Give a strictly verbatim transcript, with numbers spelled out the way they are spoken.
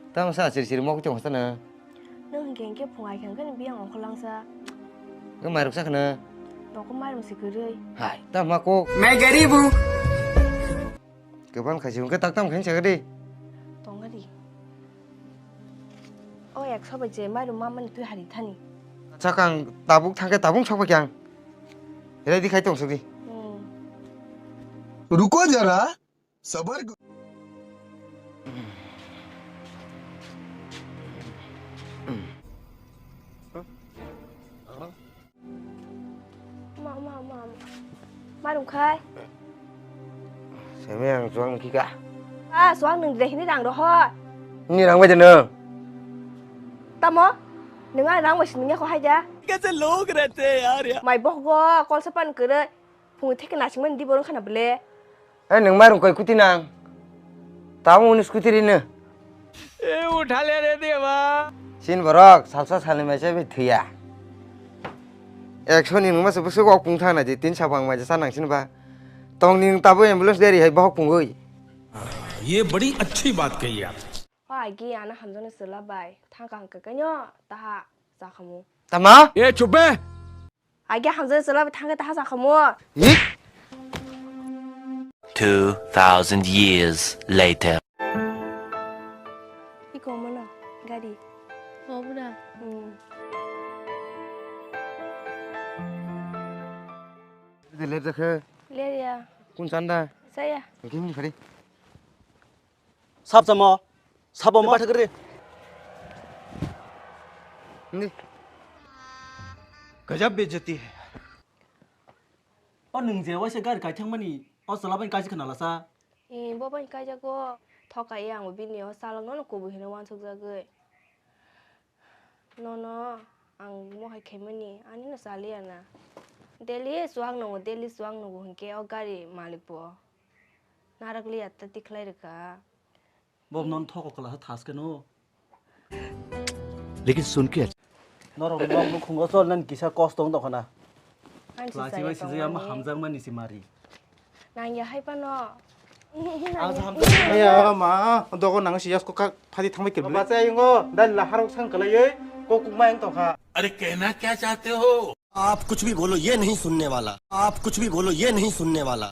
Tamo sa siri siri mok tong sana. Nung hingke hingke phung ai khang kani biyang ongkho langsa. Nung mairok sa khana. Noko mairok si kwrwi. Hai, tamo kok. Main garib hu. Kwbang khaisi hwnkhe tak tam khaini sakha di. Tongari. O ekso bai je mairum mamani twi hari thani. Sakang tabuk thangkhe tabung sokba kyang. Ready khai tong sidi. Hmm. Ruko jara, sabar karo. Ma, ma, ma, ma. Ma rung khai. Seme ang chuang kika. Ah, chuang nung dre hini rang rohor. Ni rang bai de nung. Tamo? Nung ang rang bai sini ko hai ja. Kaise log rehte hain yaar, yaar. Mai boh go, kol sapan kere. Phung theke nasing man di borong khana bele. Eh, nung ma rung koi kuti nang. Tamo uni scooty rino. E, utha le re deba. Sin borok, salsa salni mai se bi thuya. Ekso ni nungma se bwswk wak pung thana je tin sapang mai je sa nang sin ba. Tong ni nung tabo ambulance deri hai bahok pungoi. Ye badi achhi baat kahi aap. O agi ana hamjani sela bai. Thang kang kakanyo taha sakhamu. Tama? Ye chup be. Agi hamjani sela bai thang taha sakhamu. Hi? Two thousand years later. Iko mana gari. Oh, bra. Hmm. Ler jakhe. Ler ya. Kun chanda? Saya. Oke, mun khari. Sap chamo. Sabo ma thakri. Ni. Gajab bejati hai. O nung je waisa gari kai thangmani, o chwla bai kaisa khna lasa. Eh, bo bai kaijago. Thoka ye ang bini o chalok no kubui hino wansuk jagwi. Nono ang mohai khaimani, ani no chaliya na. Daily chuak nungo, daily chuak nungo hinkhe o gari malik bo narak liya ta tikhlai rwkha. Bo non thok okla thas keno. Lekin sun ke. Norok nok nukhungo chol nan kisa kosto wng tongkha na. Ani si Lasi chaya bai sijaya tongmani. Ma hamjak mani si mari. Nang ya hai pano. Ang sa hamjak. Ya ma, dogo nang si yasko ka phadi thangbai kebele. Bacha ingo, dal la harok sang kalai, kokuk ma yang tongkha. अरे कहना क्या चाहते हो? आप कुछ भी बोलो, ये नहीं सुनने वाला। आप कुछ भी बोलो, ये नहीं सुनने वाला।